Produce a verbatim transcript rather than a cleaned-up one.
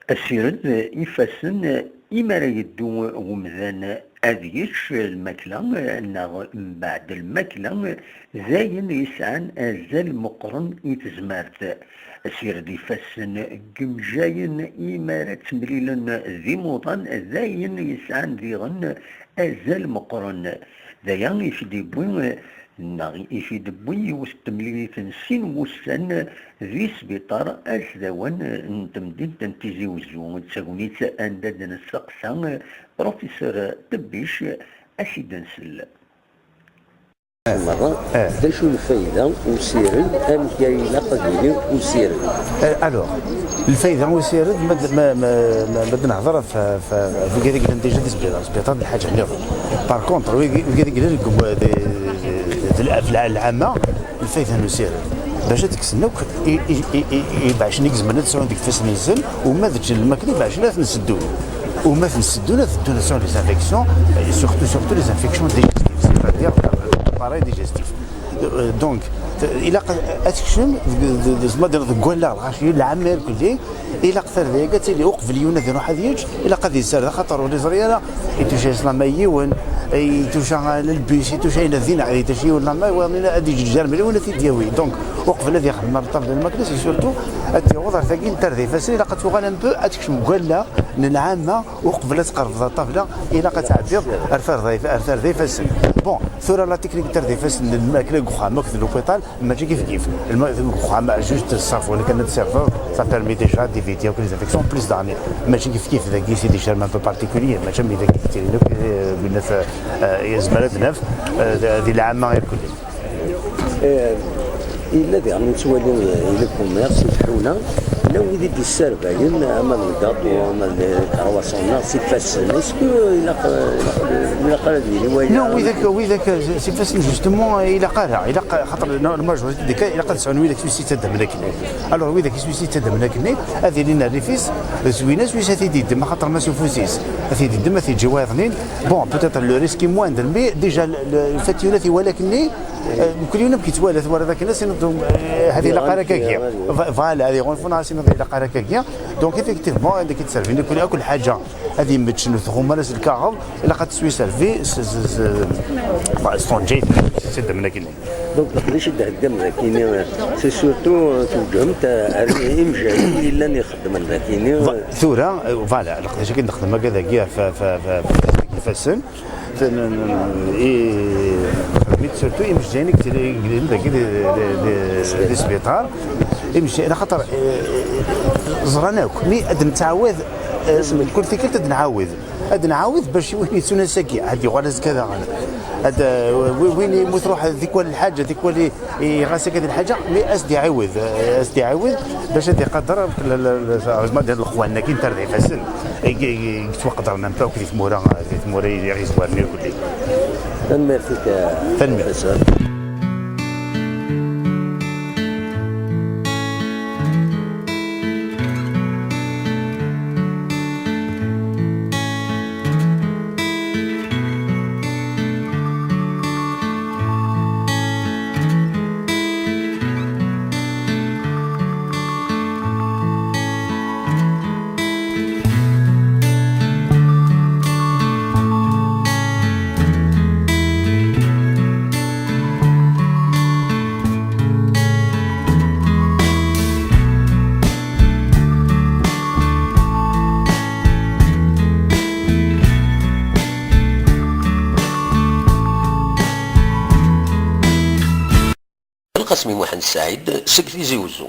Asired ifassen imi ara yeddu umdan ad yečč lmakla neɣ mbeɛd lmakla, d ayen yesɛan azal meqqren i tezmert. Asired ifassen deg yimejjayen imi ara ttemlilen d imuḍan, d ayen yesɛan diɣen azal meqqren. D aya i k-d-iwwi neɣ i t-id-wwi yiwet n temlilit n sin wussan di sbiṭar asdawan n temdint n Tizi Wezzu, d tagnit anda d-nesteqsa Professeur Ṭebbic, ad t-id-nsel. Merra, d acu lfayda n usired? Amek ay ilaq ad yili usired? Eh, alors, lfayda n usired, ma d-, ma, ma, ma, ma d-nehḍer ɣef, ɣef, ɣef wigad i yellan déjà di sbiṭar, sbiṭar d lḥaǧa nniḍen. Par contre, wigi-, wigad i yellan deg um-, di, di, di, di lɛama, lfayda n usired, bac ad kksen akk i, i, i, i, i ibeɛcen i izemren ad sɛun deg ifassen-nsen, uma d lmakla ibeɛcen ad ten-seddun. Uma ten-seddun, ad ddun ad sɛun les infections, et surtout, surtout les infections digestives, c'est-à-dire l'appareil digestif. Euh, donc, ilaq ad, ad tekcem deg, deg, deg, zma deg wallaɣ lɣaci, lɛamma irkelli, ilaq tarda-agi ad tili uqbel yiwen ad iruḥ ad yečč, ilaq ad yessared, axaṭer ur yeẓri ara, ituca-yas lamay yiwen, ituca lbis, ituca ayen ad dinna, itac yiwen lamay, wayeḍ ad yeǧǧ jarmel yiwen ad t-id-yawi. Donc, uqbel ad ixdem ar ṭṭabla n lmakla, c'est surtout ad yaweḍ ar tagi n tarda ifassen, ilaq ad tuɣal un peu, ad tekcem deg wallaɣ n lɛamma, uqbel ad tqerbeḍ ar ṭṭabla, ilaq ad tɛeddiḍ ar tarda if-, ar tarda ifassen. Bon, tura la technique n tarda ifassen n lmakla deg uxxam akked lupiṭal, mačči kif kif. Lma-, deg uxxam, juste ṣṣabun kan ad tsirdeḍ, ça permet déjà d'éviter akk les infections, plus d'années. Mačči kif kif, dagi c'est des germes un peu particuliers, mačči am dagi yettilin akk, euh, euh, yezmer ad naf, euh, di lɛamma irkelli. Eh, yella diɣen nettwali, eh, le commerce, lḥuna, llan wid i d-yesserbayen, ama d lgaṭu, ama d croissant, neɣ s ifassen. Est-ce que ilaq, ilaq, ilaq ara ad yili waya? Non, widak, widak, s ifassen, justement, ilaq ara, ilaq, xaṭer la majorité des cas, ilaq ad sɛun widak s wis yettaddamen akken. Alors, widak s wis yettaddamen akken, ad ilin rrif-is, zwina s wis ad t-id-yeddem, axaṭer ma s ufus-is, ad t-id-yeddem, ad t-yeǧǧ i wayeḍnin. Bon, peut-être le risque est moindre, mais déjà, le, le, le fait yunat iwala akken, Euh, mkul yiwen amek yettwali, twalaḍ akken ad tiniḍ, euh, hadi ilaq ara akkagi. Va-, voilà, ad iɣunfu neɣ ad tiniḍ ilaq ara akkagi. Donc, effectivement, anda k-id-servin akk, akk lḥaǧa ad yemmečč, ur tɣum ara s lkaɣeḍ, ilaq ad teswi servi s, s, s, s ṭenǧayt, s idammen akken. Donc, leqdic i d-theddam dagini, c'est surtout, euh, tweǧhemt, euh, ar imejjayen i yellan ixeddmen dagini. Va-, tura, euh, voilà, leqdic akken nexdem akka dagi, f, f, f, f, ifassen. Ten-, n-, n-, i, xedmit surtout imejjayen i yettilin dagi di, di, di, di sbiṭar. Imejjayen, axaṭer, eh, ẓran akk, mi ad nettɛawad, eh, mkul tikkelt ad nɛawed. Ad nɛawed bac win yettun ass-agi, ad yuɣal azekka daɣen. Ad, eh, wi-, win i mu truḥ tikwal lḥaǧa, tikwal i, i ɣas akka d lḥaǧa, mi as-d-iɛiwed, eh, as-d-iɛiwed bac ad iqader l-, l-, l-, zɛma d lexwan-agi n tarda ifassen. I, i, i yettwaqedren am akk di tmura, di tmura i, i ɣ-yezwaren irkelli. Tanemmirt-ik, a Tanemmirt. Professeur. Lqasmi Muḥend Saɛid seg Tizi Wezzu.